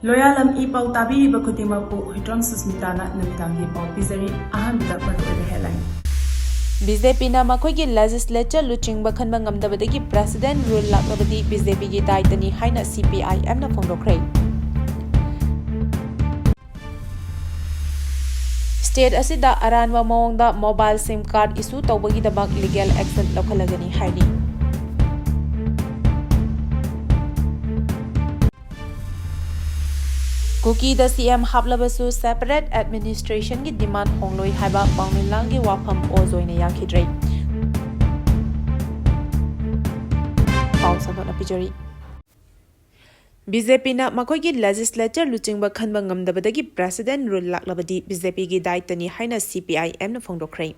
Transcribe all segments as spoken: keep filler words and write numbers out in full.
ꯂꯣꯌꯥꯂꯝ E ꯄꯥꯎ ꯇꯥꯕꯤꯔꯤꯕ ꯈꯨꯗꯤꯡꯃꯛꯄꯨ ꯍꯨꯏꯗ꯭ꯔꯣꯝ ꯁꯨꯁꯃꯤꯇꯥꯅ ꯅꯨꯃꯤꯗꯥꯡꯒꯤ ꯄꯥꯎ ꯄꯤꯖꯔꯤ꯫ ꯑꯍꯥꯟꯕꯗ ꯃꯔꯨꯑꯣꯏꯕ headline꯫ ꯕꯤ ꯖꯦ ꯄꯤꯅ ꯃꯈꯣꯏꯒꯤ legislature ꯂꯨꯆꯤꯡꯕ ꯈꯟꯕ ꯉꯝꯗꯕꯗꯒꯤ president rule ꯂꯥꯛꯂꯕꯗꯤ ꯕꯤ ꯖꯦ ꯄꯤꯒꯤ ꯗꯥꯏꯇꯅꯤ ꯍꯥꯏꯅ ꯁꯤ ꯄꯤ ꯑꯥꯏ ꯑꯦꯝꯅ ꯐꯣꯡꯗꯣꯛꯈ꯭ꯔꯦ꯫ State ꯑꯁꯤꯗ ꯑꯔꯥꯟꯕ ꯃꯑꯣꯡꯗ mobile SIM card issue ꯇꯧꯕꯒꯤꯗꯃꯛ legal action ꯂꯧꯈꯠꯂꯒꯅꯤ ꯍꯥꯏꯔꯤ꯫ ꯀꯨꯀꯤꯗ ꯁꯤ ꯑꯦꯝ ꯍꯥꯞꯂꯕꯁꯨ separate administrationꯒꯤ demand ꯍꯣꯡꯂꯣꯏ ꯍꯥꯏꯕ ꯄꯥꯎꯃꯤꯂꯥꯡꯒꯤ ꯋꯥꯐꯝ ꯑꯣꯖꯣꯏꯅ ꯌꯥꯈꯤꯗ꯭ꯔꯦ꯫ ꯄꯥꯎ ꯁꯟꯗꯣꯛꯅ ꯄꯤꯖꯔꯤ꯫ ꯕꯤ ꯖꯦ ꯄꯤꯅ ꯃꯈꯣꯏꯒꯤ legislature ꯂꯨꯆꯤꯡꯕ ꯈꯟꯕ ꯉꯝꯗꯕꯗꯒꯤ president rule ꯂꯥꯛꯂꯕꯗꯤ ꯕꯤ ꯖꯦ ꯄꯤꯒꯤ ꯗꯥꯏꯇꯅꯤ ꯍꯥꯏꯅ ꯁꯤ ꯄꯤ ꯑꯥꯏ ꯑꯦꯝꯅ ꯐꯣꯡꯗꯣꯛꯈ꯭ꯔꯦ꯫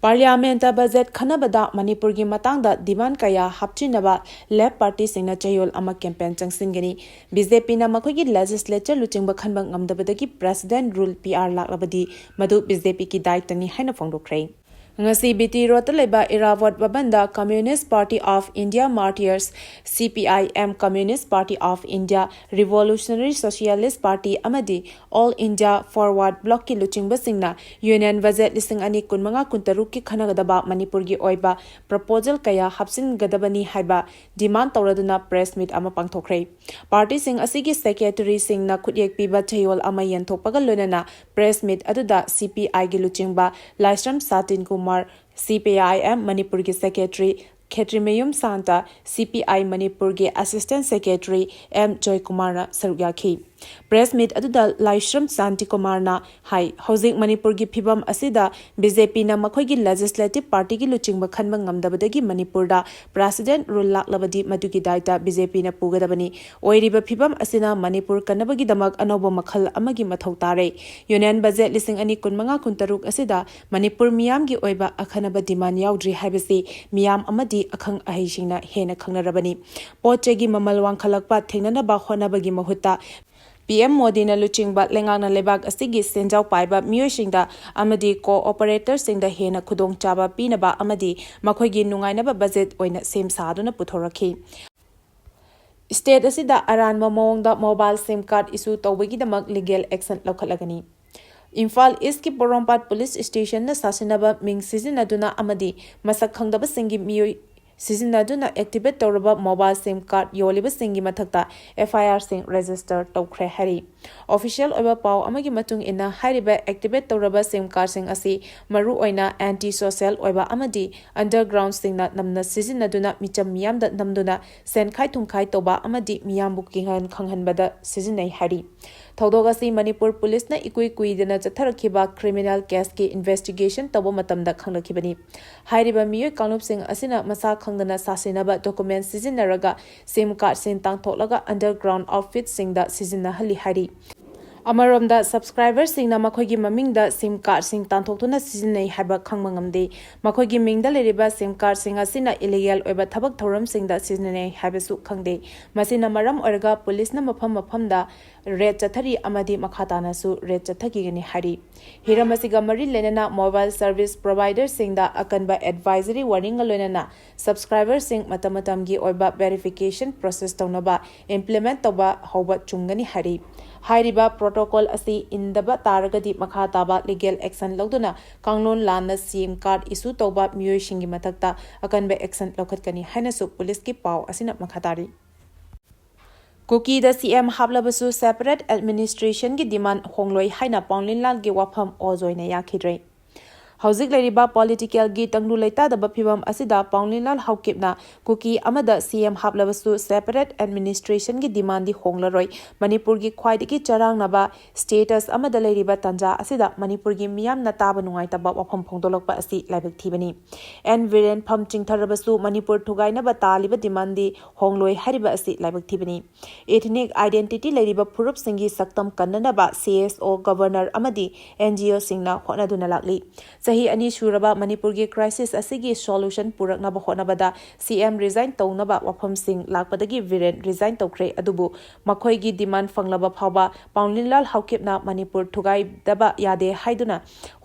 Parliamentꯇ budget ꯈꯟꯅꯕꯗ ꯃꯅꯤꯄꯨꯔꯒꯤ ꯃꯇꯥꯡꯗ demand ꯀꯌꯥ ꯍꯥꯞꯆꯤꯟꯅꯕ left partyꯁꯤꯡꯅ ꯆꯌꯣꯜ ꯑꯃ campaign ꯆꯪꯁꯤꯟꯒꯅꯤ꯫ ꯕꯤ ꯖꯦ ꯄꯤꯅ ꯃꯈꯣꯏꯒꯤ legislature ꯂꯨꯆꯤꯡꯕ ꯈꯟꯕ ꯉꯝꯗꯕꯗꯒꯤ president rule ꯄꯤ ꯑꯥꯔ ꯂꯥꯛꯂꯕꯗꯤ ꯃꯗꯨ ꯕꯤ ꯖꯦ ꯄꯤꯒꯤ ꯗꯥꯏꯇꯅꯤ ꯍꯥꯏꯅ ꯐꯣꯡꯗꯣꯛꯈ꯭ꯔꯦ꯫ ꯉꯁꯤ ꯕꯤ ꯇꯤ ꯔꯣꯗꯇ ꯂꯩꯕ ꯏꯔꯥꯕꯣꯠ ꯚꯕꯟꯗ Communist Party of India Martyrs, C P I M, Communist Party of India, Revolutionary Socialist Party ꯑꯃꯗꯤ All India Forward Blocꯀꯤ ꯂꯨꯆꯤꯡꯕꯁꯤꯡꯅ Union Budget ꯂꯤꯁꯤꯡ ꯑꯅꯤ ꯀꯨꯟꯃꯉꯥ ꯀꯨꯟꯇꯔꯨꯛꯀꯤ ꯈꯟꯅꯒꯗꯕ ꯃꯅꯤꯄꯨꯔꯒꯤ ꯑꯣꯏꯕ proposal ꯀꯌꯥ ꯍꯥꯞꯆꯤꯟꯒꯗꯕꯅꯤ ꯍꯥꯏꯕ demand ꯇꯧꯔꯗꯨꯅ press meet ꯑꯃ ꯄꯥꯡꯊꯣꯛꯈ꯭ꯔꯦ꯫ Partyꯁꯤꯡ ꯑꯁꯤꯒꯤ secretaryꯁꯤꯡꯅ ꯈꯨꯠꯌꯦꯛ ꯄꯤꯕ ꯆꯌꯣꯜ ꯑꯃ ꯌꯦꯟꯊꯣꯛꯄꯒ ꯂꯣꯏꯅꯅ press meet ꯑꯗꯨꯗ C P I ꯒꯤ ꯂꯨꯆꯤꯡꯕ ꯂꯥꯏꯁ꯭ꯔꯝ ꯁꯥꯇꯤꯟ Kumar, C P I M ꯃꯅꯤꯄꯨꯔꯒꯤ secretary Khetrimayum Santa, C P I ꯃꯅꯤꯄꯨꯔꯒꯤ assistant secretary ꯑꯦꯝ ꯖꯣꯏꯀꯨꯃꯥꯔꯅ ꯁꯔꯨꯛ ꯌꯥꯈꯤ꯫ Press meet ꯑꯗꯨꯗ ꯂꯥꯏꯁ꯭ꯔꯝ ꯁꯥꯟꯇꯤꯀꯨꯃꯥꯔꯅ ꯍꯥꯏ, ꯍꯧꯖꯤꯛ ꯃꯅꯤꯄꯨꯔꯒꯤ ꯐꯤꯕꯝ ꯑꯁꯤꯗ ꯕꯤ ꯖꯦ ꯄꯤꯅ ꯃꯈꯣꯏꯒꯤ legislative partyꯒꯤ ꯂꯨꯆꯤꯡꯕ ꯈꯟꯕ ꯉꯝꯗꯕꯗꯒꯤ ꯃꯅꯤꯄꯨꯔꯗ president rule ꯂꯥꯛꯂꯕꯗꯤ ꯃꯗꯨꯒꯤ ꯗꯥꯏꯇ ꯕꯤ ꯖꯦ ꯄꯤꯅ ꯄꯨꯒꯗꯕꯅꯤ꯫ ꯑꯣꯏꯔꯤꯕ ꯐꯤꯕꯝ ꯑꯁꯤꯅ ꯃꯅꯤꯄꯨꯔ ꯀꯟꯅꯕꯒꯤꯗꯃꯛ ꯑꯅꯧꯕ ꯃꯈꯜ ꯑꯃꯒꯤ ꯃꯊꯧ ꯇꯥꯔꯦ꯫ Union Budget ꯂꯤꯁꯤꯡ ꯑꯅꯤ ꯀꯨꯟꯃꯉꯥ ꯀꯨꯟꯇꯔꯨꯛ ꯑꯁꯤꯗ ꯃꯅꯤꯄꯨꯔ ꯃꯤꯌꯥꯝꯒꯤ ꯑꯣꯏꯕ ꯑꯈꯟꯅꯕ demand ꯌꯥꯎꯗ꯭ꯔꯤ ꯍꯥꯏꯕꯁꯤ ꯃꯤꯌꯥꯝ ꯑꯃꯗꯤ ꯑꯈꯪ ꯑꯍꯩꯁꯤꯡꯅ ꯍꯦꯟꯅ ꯈꯪꯅꯔꯕꯅꯤ꯫ ꯄꯣꯠ ꯆꯩꯒꯤ ꯃꯃꯜ ꯋꯥꯡꯈꯠꯂꯛꯄ ꯊꯦꯡꯅꯅꯕ ꯍꯣꯠꯅꯕꯒꯤ ꯃꯍꯨꯠꯇ, ꯄꯤ ꯑꯦꯝ ꯃꯣꯗꯤꯅ ꯂꯨꯆꯤꯡꯕ ꯂꯩꯉꯥꯛꯅ ꯂꯩꯕꯥꯛ ꯑꯁꯤꯒꯤ ꯁꯦꯟꯖꯥꯎ ꯄꯥꯏꯕ ꯃꯤꯑꯣꯏꯁꯤꯡꯗ ꯑꯃꯗꯤ co-operatorꯁꯤꯡꯗ ꯍꯦꯟꯅ ꯈꯨꯗꯣꯡꯆꯥꯕ ꯄꯤꯅꯕ ꯑꯃꯗꯤ ꯃꯈꯣꯏꯒꯤ ꯅꯨꯡꯉꯥꯏꯅꯕ budget ꯑꯣꯏꯅ ꯁꯦꯝ ꯁꯥꯗꯨꯅ ꯄꯨꯊꯣꯔꯛꯈꯤ꯫ State ꯑꯁꯤꯗ ꯑꯔꯥꯟꯕ ꯃꯑꯣꯡꯗ mobile SIM card issue ꯇꯧꯕꯒꯤꯗꯃꯛ legal action ꯂꯧꯈꯠꯂꯒꯅꯤ꯫ Imphal ꯏꯁꯀꯤ ꯄꯣꯔꯣꯝꯄꯥꯠ ꯄꯨꯂꯤꯁ ꯁ꯭ꯇꯦꯁꯟꯅ ꯁꯥꯁꯤꯟꯅꯕ ꯃꯤꯡ ꯁꯤꯖꯤꯟꯅꯗꯨꯅ ꯑꯃꯗꯤ ꯃꯁꯛ ꯈꯪꯗꯕꯁꯤꯡꯒꯤ ꯃꯤꯑꯣꯏ ꯁꯤꯖꯤꯟꯅꯗꯨꯅ activate ꯇꯧꯔꯕ mobile SIM card ꯌꯣꯜꯂꯤꯕꯁꯤꯡꯒꯤ ꯃꯊꯛꯇ FIR ꯁꯤꯡ register ꯇꯧꯈ꯭ꯔꯦ ꯍꯥꯏꯔꯤ꯫ Official ꯑꯣꯏꯕ ꯄꯥꯎ ꯑꯃꯒꯤ ꯃꯇꯨꯡ ꯏꯟꯅ, ꯍꯥꯏꯔꯤꯕ activate ꯇꯧꯔꯕ SIM card ꯁꯤꯡ ꯑꯁꯤ ꯃꯔꯨꯑꯣꯏꯅ anti social ꯑꯣꯏꯕ ꯑꯃꯗꯤ underground ꯁꯤꯡꯅ ꯅꯝꯅ ꯁꯤꯖꯤꯟꯅꯗꯨꯅ ꯃꯤꯆꯝ ꯃꯤꯌꯥꯝꯗ ꯅꯝꯗꯨꯅ ꯁꯦꯟ ꯈꯥꯏ ꯊꯨꯝ ꯈꯥꯏ ꯇꯧꯕ ꯑꯃꯗꯤ ꯃꯤꯌꯥꯝꯕꯨ ꯀꯤꯍꯟ ꯈꯪꯍꯟꯕꯗ ꯁꯤꯖꯤꯟꯅꯩ ꯍꯥꯏꯔꯤ꯫ ꯊꯧꯗꯣꯛ ꯑꯁꯤ ꯃꯅꯤꯄꯨꯔ ꯄꯨꯂꯤꯁꯅ ꯏꯀꯨꯏ ꯀꯨꯏꯗꯅ ꯆꯠꯊꯔꯛꯈꯤꯕ criminal case ꯀꯤ investigation ꯇꯧꯕ ꯃꯇꯝꯗ ꯈꯪꯂꯛꯈꯤꯕꯅꯤ꯫ ꯍꯥꯏꯔꯤꯕ ꯃꯤꯑꯣꯏ ꯀꯥꯡꯂꯨꯞꯁꯤꯡ ꯑꯁꯤꯅ ꯃꯁꯥ ꯈꯪꯗꯅ ꯁꯥꯁꯤꯟꯅꯕ document ꯁꯤꯖꯤꯟꯅꯔꯒ SIM card ꯁꯤꯡ ꯇꯥꯡꯊꯣꯛꯂꯒ underground outfit ꯁꯤꯡꯗ ꯁꯤꯖꯤꯟꯅꯍꯜꯂꯤ ꯍꯥꯏꯔꯤ꯫ ꯑꯃꯔꯣꯝꯗ, subscriber ꯁꯤꯡꯅ ꯃꯈꯣꯏꯒꯤ ꯃꯃꯤꯡꯗ SIM card ꯁꯤꯡ ꯇꯥꯟꯊꯣꯛꯇꯨꯅ ꯁꯤꯖꯤꯟꯅꯩ ꯍꯥꯏꯕ ꯈꯪꯕ ꯉꯝꯗꯦ꯫ ꯃꯈꯣꯏꯒꯤ ꯃꯤꯡꯗ ꯂꯩꯔꯤꯕ SIM card ꯁꯤꯡ ꯑꯁꯤꯅ illegal ꯑꯣꯏꯕ ꯊꯕꯛ ꯊꯧꯔꯝꯁꯤꯡꯗ ꯁꯤꯖꯤꯟꯅꯩ ꯍꯥꯏꯕꯁꯨ ꯈꯪꯗꯦ꯫ ꯃꯁꯤꯅ ꯃꯔꯝ ꯑꯣꯏꯔꯒ ꯄꯨꯂꯤꯁꯅ ꯃꯐꯝ ꯃꯐꯝꯗ raid ꯆꯠꯊꯔꯤ ꯑꯃꯗꯤ ꯃꯈꯥ ꯇꯥꯅꯁꯨ raid ꯆꯠꯊꯈꯤꯒꯅꯤ ꯍꯥꯏꯔꯤ꯫ ꯍꯤꯔꯝ ꯑꯁꯤꯒ ꯃꯔꯤ ꯂꯩꯅꯅ mobile service provider ꯁꯤꯡꯗ ꯑꯀꯟꯕ advisory warning ꯒ ꯂꯣꯏꯅꯅ subscriber ꯁꯤꯡ ꯃꯇꯝ ꯃꯇꯝꯒꯤ ꯑꯣꯏꯕ verification process ꯇꯧꯅꯕ implement ꯇꯧꯕ ꯍꯧꯕ ꯆꯨꯝꯒꯅꯤ ꯍꯥꯏꯔꯤ꯫ ꯍꯥꯏꯔꯤꯕ protocol ꯑꯁꯤ ꯏꯟꯗꯕ ꯇꯥꯔꯒꯗꯤ ꯃꯈꯥ ꯇꯥꯕ legal action ꯂꯧꯗꯨꯅ ꯀꯥꯡꯂꯣꯟ ꯂꯥꯟꯅ SIM card issue ꯇꯧꯕ ꯃꯤꯑꯣꯏꯁꯤꯡꯒꯤ ꯃꯊꯛꯇ ꯑꯀꯟꯕ action ꯂꯧꯈꯠꯀꯅꯤ ꯍꯥꯏꯅꯁꯨ ꯄꯨꯂꯤꯁꯀꯤ ꯄꯥꯎ ꯑꯁꯤꯅ ꯃꯈꯥ ꯇꯥꯔꯤ꯫ ꯀꯨꯀꯤꯗ CM ꯍꯥꯞꯂꯕꯁꯨ separate administration ꯒꯤ demand ꯍꯣꯡꯂꯣꯏ ꯍꯥꯏꯅ ꯄꯥꯎꯅꯤꯟꯂꯥꯜꯒꯤ ꯋꯥꯐꯝ ꯑꯣꯖꯣꯏꯅ ꯌꯥꯈꯤꯗ꯭ꯔꯦ꯫ ꯍꯧꯖꯤꯛ ꯂꯩꯔꯤꯕ political ꯒꯤ ꯇꯪꯗꯨ ꯂꯩꯇꯥꯗꯕ ꯐꯤꯚꯝ ꯑꯁꯤꯗ ꯄꯥꯎꯅꯤꯟꯂꯥꯜ ꯍꯥꯎꯀꯤꯞꯅ ꯀꯨꯀꯤ ꯑꯃꯗ CM ꯍꯥꯞꯂꯕꯁꯨ separate administration ꯒꯤ demand ꯗꯤ ꯍꯣꯡꯂꯔꯣꯏ, ꯃꯅꯤꯄꯨꯔꯒꯤ ꯈ꯭ꯋꯥꯏꯗꯒꯤ ꯆꯔꯥꯡꯅꯕ status ꯑꯃꯗ ꯂꯩꯔꯤꯕ ꯇꯥꯟꯖꯥ ꯑꯁꯤꯗ ꯃꯅꯤꯄꯨꯔꯒꯤ ꯃꯤꯌꯥꯝꯅ ꯇꯥꯕ ꯅꯨꯡꯉꯥꯏꯇꯕ ꯋꯥꯐꯝ ꯐꯣꯡꯗꯣꯛꯂꯛꯄ ꯑꯁꯤ ꯂꯥꯏꯕꯛ ꯊꯤꯕꯅꯤ꯫ ꯑꯦꯟ ꯕꯤꯔꯦꯟ ꯐꯝ ꯆꯤꯡꯊꯔꯕꯁꯨ ꯃꯅꯤꯄꯨꯔ ꯊꯨꯒꯥꯏꯅꯕ ꯇꯥꯜꯂꯤꯕ demand ꯗꯤ ꯍꯣꯡꯂꯣꯏ ꯍꯥꯏꯔꯤꯕ ꯑꯁꯤ ꯂꯥꯏꯕꯛ ꯊꯤꯕꯅꯤ꯫ Ethnic identity ꯂꯩꯔꯤꯕ ꯐꯨꯔꯨꯞꯁꯤꯡꯒꯤ ꯁꯛꯇꯝ ꯀꯟꯅꯅꯕ CSO, governor ꯑꯃꯗꯤ NGO ꯁꯤꯡꯅ ꯍꯣꯠꯅꯗꯨꯅ ꯂꯥꯛꯂꯤ꯫ ꯆꯍꯤ ꯑꯅꯤ ꯁꯨꯔꯕ ꯃꯅꯤꯄꯨꯔꯒꯤ crisis ꯑꯁꯤꯒꯤ solution ꯄꯨꯔꯛꯅꯕ ꯍꯣꯠꯅꯕꯗ C M resign ꯇꯧꯅꯕ ꯋꯥꯐꯝꯁꯤꯡ ꯂꯥꯛꯄꯗꯒꯤ ꯕꯤꯔꯦꯟ resign ꯇꯧꯈ꯭ꯔꯦ꯫ ꯑꯗꯨꯕꯨ ꯃꯈꯣꯏꯒꯤ demand ꯐꯪꯂꯕ ꯐꯥꯎꯕ ꯄꯥꯎꯅꯤꯟꯂꯥꯜ ꯍꯥꯎꯀꯤꯞꯅ ꯃꯅꯤꯄꯨꯔ ꯊꯨꯒꯥꯏꯗꯕ ꯌꯥꯗꯦ ꯍꯥꯏꯗꯨꯅ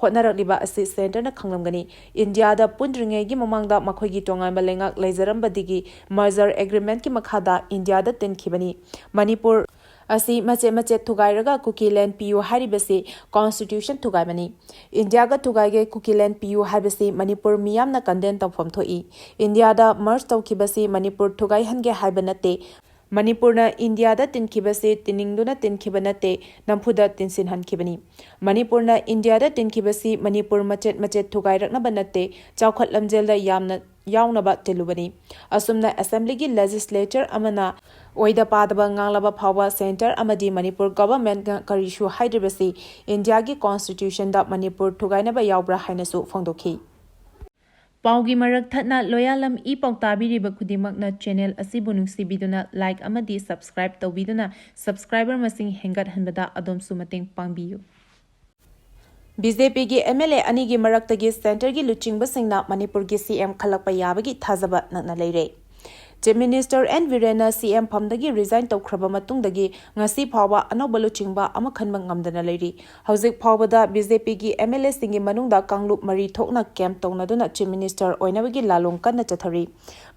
ꯍꯣꯠꯅꯔꯛꯂꯤꯕ ꯑꯁꯤ centreꯅ ꯈꯪꯂꯝꯒꯅꯤ꯫ ꯏꯟꯗꯤꯌꯥꯗ ꯄꯨꯟꯗ꯭ꯔꯤꯉꯩꯒꯤ ꯃꯃꯥꯡꯗ ꯃꯈꯣꯏꯒꯤ ꯇꯣꯉꯥꯟꯕ ꯂꯩꯉꯥꯛ ꯂꯩꯖꯔꯝꯕꯗꯒꯤ merger agreementꯀꯤ ꯃꯈꯥꯗ ꯏꯟꯗꯤꯌꯥꯗ ꯇꯤꯟꯈꯤꯕꯅꯤ꯫ ꯃꯅꯤꯄꯨꯔ ꯑꯁꯤ ꯃꯆꯦꯠ ꯃꯆꯦꯠ ꯊꯨꯒꯥꯏꯔꯒ ꯀꯨꯀꯤꯂꯦꯟ ꯄꯤꯌꯨ ꯍꯥꯏꯔꯤꯕꯁꯤ constitution ꯊꯨꯒꯥꯏꯕꯅꯤ꯫ ꯏꯟꯗꯤꯌꯥꯒ ꯊꯨꯒꯥꯏꯒꯦ, ꯀꯨꯀꯤꯂꯦꯟ ꯄꯤꯌꯨ ꯍꯥꯏꯕꯁꯤ ꯃꯅꯤꯄꯨꯔ ꯃꯤꯌꯥꯝꯅ condemn ꯇꯧꯐꯝ ꯊꯣꯛꯏ꯫ ꯏꯟꯗꯤꯌꯥꯗ merge ꯇꯧꯈꯤꯕꯁꯤ ꯃꯅꯤꯄꯨꯔ ꯊꯨꯒꯥꯏꯍꯟꯒꯦ ꯍꯥꯏꯕ ꯅꯠꯇꯦ꯫ ꯃꯅꯤꯄꯨꯔꯅ ꯏꯟꯗꯤꯌꯥꯗ ꯇꯤꯟꯈꯤꯕꯁꯤ ꯇꯤꯟꯅꯤꯡꯗꯨꯅ ꯇꯤꯟꯈꯤꯕ ꯅꯠꯇꯦ, ꯅꯝꯐꯨꯗ ꯇꯤꯟꯁꯤꯟꯍꯟꯈꯤꯕꯅꯤ꯫ ꯃꯅꯤꯄꯨꯔꯅ ꯏꯟꯗꯤꯌꯥꯗ ꯇꯤꯟꯈꯤꯕꯁꯤ ꯃꯅꯤꯄꯨꯔ ꯃꯆꯦꯠ ꯃꯆꯦꯠ ꯊꯨꯒꯥꯏꯔꯛꯅꯕ ꯅꯠꯇꯦ, ꯆꯥꯎꯈꯠ ꯂꯝꯖꯦꯜꯗ ꯌꯥꯝꯅ ꯌꯥꯎꯅꯕ ꯇꯤꯜꯂꯨꯕꯅꯤ꯫ ꯑꯁꯨꯝꯅ assemblyꯒꯤ legislature ꯑꯃꯅ ꯑꯣꯏꯗ ꯄꯥꯗꯕ ꯉꯥꯡꯂꯕ ꯐꯥꯎꯕ centre ꯑꯃꯗꯤ ꯃꯅꯤꯄꯨꯔ governmentꯅ ꯀꯔꯤꯁꯨ ꯍꯥꯏꯗ꯭ꯔꯤꯕꯁꯤ ꯏꯟꯗꯤꯌꯥꯒꯤ constitutionꯗ ꯃꯅꯤꯄꯨꯔ ꯊꯨꯒꯥꯏꯅꯕ ꯌꯥꯎꯕ꯭ꯔꯥ ꯍꯥꯏꯅꯁꯨ ꯐꯣꯡꯗꯣꯛꯈꯤ꯫ ꯄꯥꯎꯒꯤ ꯃꯔꯛ ꯊꯠꯅ ꯂꯣꯌꯥꯂꯝ ꯏ ꯄꯥꯎ ꯇꯥꯕꯤꯔꯤꯕ ꯈꯨꯗꯤꯡꯃꯛꯅ channel ꯑꯁꯤꯕꯨ ꯅꯨꯡꯁꯤꯕꯤꯗꯨꯅ like ꯑꯃꯗꯤ subscribe ꯇꯧꯕꯤꯗꯨꯅ subscriber ꯃꯁꯤꯡ ꯍꯦꯟꯒꯠꯍꯟꯕꯗ ꯑꯗꯣꯝꯁꯨ ꯃꯇꯦꯡ ꯄꯥꯡꯕꯤꯌꯨ꯫ BJPꯒꯤ MLA ꯑꯅꯤꯒꯤ ꯃꯔꯛꯇꯒꯤ centreꯒꯤ ꯂꯨꯆꯤꯡꯕꯁꯤꯡꯅ ꯃꯅꯤꯄꯨꯔꯒꯤ CM ꯈꯜꯂꯛꯄ ꯌꯥꯕꯒꯤ ꯊꯥꯖꯕ ꯅꯛꯅ ꯂꯩꯔꯦ꯫ Chief Minister N ꯕꯤꯔꯦꯟꯅ CM ꯐꯝꯗꯒꯤ resign ꯇꯧꯈ꯭ꯔꯕ ꯃꯇꯨꯡꯗꯒꯤ ꯉꯁꯤ ꯐꯥꯎꯕ ꯑꯅꯧꯕ ꯂꯨꯆꯤꯡꯕ ꯑꯃ ꯈꯟꯕ ꯉꯝꯗꯅ ꯂꯩꯔꯤ꯫ ꯍꯧꯖꯤꯛ ꯐꯥꯎꯕꯗ BJPꯒꯤ MLAꯁꯤꯡꯒꯤ ꯃꯅꯨꯡꯗ ꯀꯥꯡꯂꯨꯞ ꯃꯔꯤ ꯊꯣꯛꯅ camp ꯇꯧꯅꯗꯨꯅ Chief Minister ꯑꯣꯏꯅꯕꯒꯤ ꯂꯥꯂꯣꯡ ꯀꯟꯅ ꯆꯠꯊꯔꯤ꯫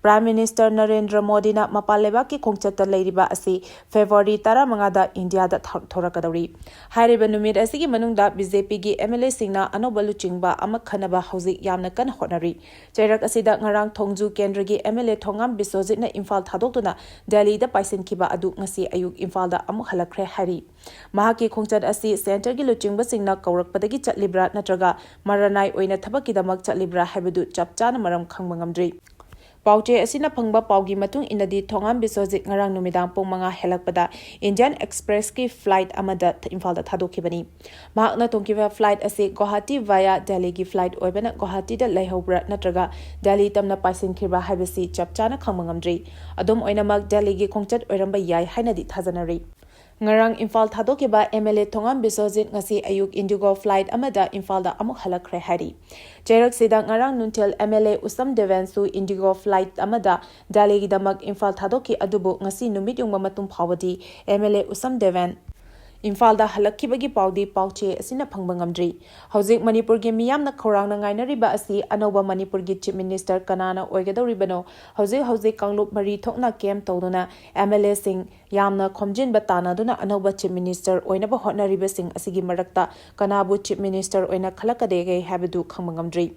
Prime Minister ꯅꯔꯦꯟꯗ꯭ꯔ ꯃꯣꯗꯤꯅ ꯃꯄꯥꯟ ꯂꯩꯕꯥꯛꯀꯤ ꯈꯣꯡꯆꯠꯇ ꯂꯩꯔꯤꯕ ꯑꯁꯤ February ꯇꯔꯥꯃꯉꯥꯗ ꯏꯟꯗꯤꯌꯥꯗ ꯊꯣ-, ꯊꯣꯔꯛꯀꯗꯧꯔꯤ꯫ ꯍꯥꯏꯔꯤꯕ ꯅꯨꯃꯤꯠ ꯑꯁꯤꯒꯤ ꯃꯅꯨꯡꯗ BJPꯒꯤ MLAꯁꯤꯡꯅ ꯑꯅꯧꯕ ꯂꯨꯆꯤꯡꯕ ꯑꯃ ꯈꯟꯅꯕ ꯍꯧꯖꯤꯛ ꯌꯥꯝꯅ ꯀꯟꯅ ꯍꯣꯠꯅꯔꯤ꯫ ꯆꯩꯔꯛ ꯑꯁꯤꯗ ꯉꯔꯥꯡ ꯊꯣꯡꯖꯨ ꯀꯦꯟꯗ꯭ꯔꯒꯤ MLA ꯊꯣꯉꯥꯝ ꯕꯤꯁ꯭ꯋꯖꯤꯠꯅ ꯏꯝꯐꯥꯜ ꯊꯥꯗꯣꯛꯇꯨꯅ ꯗꯦꯜꯂꯤꯗ ꯄꯥꯏꯁꯤꯟꯈꯤꯕ ꯑꯗꯨ ꯉꯁꯤ ꯑꯌꯨꯛ ꯏꯝꯐꯥꯜꯗ ꯑꯃꯨꯛ ꯍꯜꯂꯛꯈ꯭ꯔꯦ ꯍꯥꯏꯔꯤ꯫ ꯃꯍꯥꯛꯀꯤ ꯈꯣꯡꯆꯠ ꯑꯁꯤ centreꯒꯤ ꯂꯨꯆꯤꯡꯕꯁꯤꯡꯅ ꯀꯧꯔꯛꯄꯗꯒꯤ ꯆꯠꯂꯤꯕ꯭ꯔꯥ ꯅꯠꯇ꯭ꯔꯒ ꯃꯔꯅꯥꯏ ꯑꯣꯏꯅ ꯊꯕꯛꯀꯤꯗꯃꯛ ꯆꯠꯂꯤꯕ꯭ꯔꯥ ꯍꯥꯏꯕꯗꯨ ꯆꯞ ꯆꯥꯅ ꯃꯔꯝ ꯈꯪꯕ ꯉꯝꯗ꯭ꯔꯤ꯫ ꯄꯥꯎꯆꯦ ꯑꯁꯤꯅ ꯐꯪꯕ ꯄꯥꯎꯒꯤ ꯃꯇꯨꯡ ꯏꯟꯅꯗꯤ, ꯊꯣꯉꯥꯝ ꯕꯤꯁ꯭ꯋꯖꯤꯠ ꯉꯔꯥꯡ ꯅꯨꯃꯤꯗꯥꯡ ꯄꯨꯡ ꯃꯉꯥ ꯍꯦꯜꯂꯛꯄꯗ Indian Expressꯀꯤ flight ꯑꯃꯗ ꯏꯝꯐꯥꯜꯗ ꯊꯥꯗꯣꯛꯈꯤꯕꯅꯤ꯫ ꯃꯍꯥꯛꯅ ꯇꯣꯡꯈꯤꯕ flight ꯑꯁꯤ ꯒꯨꯋꯥꯍꯥꯇꯤ via ꯗꯦꯜꯂꯤꯒꯤ flight ꯑꯣꯏꯕꯅ ꯒꯨꯋꯥꯍꯥꯇꯤꯗ ꯂꯩꯍꯧꯕ꯭ꯔꯥ ꯅꯠꯇ꯭ꯔꯒ ꯗꯦꯜꯂꯤ ꯇꯝꯅ ꯄꯥꯏꯁꯤꯟꯈꯤꯕ꯭ꯔꯥ ꯍꯥꯏꯕꯁꯤ ꯆꯞ ꯆꯥꯅ ꯈꯪꯕ ꯉꯝꯗ꯭ꯔꯤ꯫ ꯑꯗꯨꯝ ꯑꯣꯏꯅꯃꯛ, ꯗꯦꯜꯂꯤꯒꯤ ꯈꯣꯡꯆꯠ ꯑꯣꯏꯔꯝꯕ ꯌꯥꯏ ꯍꯥꯏꯅꯗꯤ ꯊꯥꯖꯅꯔꯤ꯫ ꯉꯔꯥꯡ ꯏꯝꯐꯥꯜ ꯊꯥꯗꯣꯛꯈꯤꯕ MLA ꯊꯣꯉꯥꯝ ꯕꯤꯁ꯭ꯋꯖꯤꯠ ꯉꯁꯤ ꯑꯌꯨꯛ ꯏꯟꯗꯤꯒꯣ ꯐ꯭ꯂꯥꯏꯠ ꯑꯃꯗ ꯏꯝꯐꯥꯜꯗ ꯑꯃꯨꯛ ꯍꯜꯂꯛꯈ꯭ꯔꯦ ꯍꯥꯏꯔꯤ꯫ ꯆꯩꯔꯛꯁꯤꯗ ꯉꯔꯥꯡ ꯅꯨꯡꯊꯤꯜ MLA ꯎꯁꯝ ꯗꯦꯋꯦꯟꯁꯨ ꯏꯟꯗꯤꯒꯣ ꯐ꯭ꯂꯥꯏꯠ ꯑꯃꯗ ꯗꯦꯜꯂꯤꯒꯤꯗꯃꯛ ꯏꯝꯐꯥꯜ ꯊꯥꯗꯣꯛꯈꯤ, ꯑꯗꯨꯕꯨ ꯉꯁꯤ ꯅꯨꯃꯤꯠ ꯌꯨꯡꯕ ꯃꯇꯨꯡ ꯐꯥꯎꯕꯗꯤ MLA ꯎꯁꯝ ꯗꯦꯋꯦꯟ ꯏꯝꯐꯥꯜꯗ ꯍꯜꯂꯛꯈꯤꯕꯒꯤ ꯄꯥꯎꯗꯤ ꯄꯥꯎꯆꯦ ꯑꯁꯤꯅ ꯐꯪꯕ ꯉꯝꯗ꯭ꯔꯤ꯫ ꯍꯧꯖꯤꯛ ꯃꯅꯤꯄꯨꯔꯒꯤ ꯃꯤꯌꯥꯝꯅ ꯈꯧꯔꯥꯡꯅ ꯉꯥꯏꯅꯔꯤꯕ ꯑꯁꯤ ꯑꯅꯧꯕ ꯃꯅꯤꯄꯨꯔꯒꯤ Chief Minister ꯀꯅꯥꯅ ꯑꯣꯏꯒꯗꯧꯔꯤꯕꯅꯣ? ꯍꯧꯖꯤꯛ ꯍꯧꯖꯤꯛ ꯀꯥꯡꯂꯨꯞ ꯃꯔꯤ ꯊꯣꯛꯅ camp ꯇꯧꯗꯨꯅ MLAꯁꯤꯡ ꯌꯥꯝꯅ ꯈꯣꯝꯖꯤꯟꯕ ꯇꯥꯟꯅꯗꯨꯅ ꯑꯅꯧꯕ Chief Minister ꯑꯣꯏꯅꯕ ꯍꯣꯠꯅꯔꯤꯕꯁꯤꯡ ꯑꯁꯤꯒꯤ ꯃꯔꯛꯇ ꯀꯅꯥꯕꯨ Chief Minister ꯑꯣꯏꯅ ꯈꯜꯂꯛꯀꯗꯒꯦ ꯍꯥꯏꯕꯗꯨ ꯈꯪꯕ ꯉꯝꯗ꯭ꯔꯤ꯫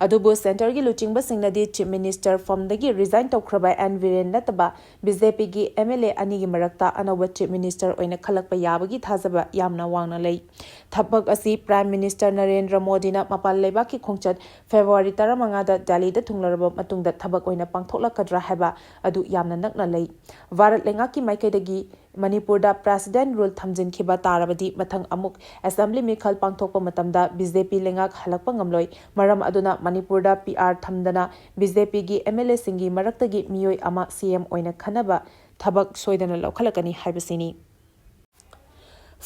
ꯑꯗꯨꯕꯨ centreꯒꯤ ꯂꯨꯆꯤꯡꯕꯁꯤꯡꯅꯗꯤ Chief Minister formꯗꯒꯤ resign ꯇꯧꯈ꯭ꯔꯕ N ꯕꯤꯔꯦꯟ ꯅꯠꯇꯕ BJPꯒꯤ MLA ꯑꯅꯤꯒꯤ ꯃꯔꯛꯇ ꯑꯅꯧꯕ Chief Minister ꯑꯣꯏꯅ ꯈꯜꯂꯛꯄ ꯌꯥꯕꯒꯤ ꯊꯥꯖꯕ ꯌꯥꯝꯅ ꯋꯥꯡꯅ ꯂꯩ꯫ ꯊꯕꯛ ꯑꯁꯤ Prime Minister ꯅꯔꯦꯟꯗ꯭ꯔ ꯃꯣꯗꯤꯅ ꯃꯄꯥꯟ ꯂꯩꯕꯥꯛꯀꯤ ꯈꯣꯡꯆꯠ February ꯇꯔꯥꯃꯉꯥꯗ ꯗꯦꯜꯂꯤꯗ ꯊꯨꯡꯂꯔꯕ ꯃꯇꯨꯡꯗ ꯊꯕꯛ ꯑꯣꯏꯅ ꯄꯥꯡꯊꯣꯛꯂꯛꯀꯗ꯭ꯔꯥ ꯍꯥꯏꯕ ꯑꯗꯨ ꯌꯥꯝꯅ ꯅꯛꯅ ꯂꯩ꯫ ꯚꯥꯔꯠ ꯂꯩꯉꯥꯛꯀꯤ ꯃꯥꯏꯀꯩꯗꯒꯤ ꯃꯅꯤꯄꯨꯔꯗ President rule ꯊꯝꯖꯤꯟꯈꯤꯕ ꯇꯥꯔꯕꯗꯤ ꯃꯊꯪ ꯑꯃꯨꯛ Assembly ꯃꯤꯈꯜ ꯄꯥꯡꯊꯣꯛꯄ ꯃꯇꯝꯗ BJP ꯂꯩꯉꯥꯛ ꯍꯜꯂꯛꯄ ꯉꯝꯂꯣꯏ꯫ ꯃꯔꯝ ꯑꯗꯨꯅ ꯃꯅꯤꯄꯨꯔꯗ PR ꯊꯝꯗꯅ BJPꯒꯤ MLAꯁꯤꯡꯒꯤ ꯃꯔꯛꯇꯒꯤ ꯃꯤꯑꯣꯏ ꯑꯃ CM ꯑꯣꯏꯅ ꯈꯟꯅꯕ ꯊꯕꯛ ꯁꯣꯏꯗꯅ ꯂꯧꯈꯠꯂꯛꯀꯅꯤ ꯍꯥꯏꯕꯁꯤꯅꯤ꯫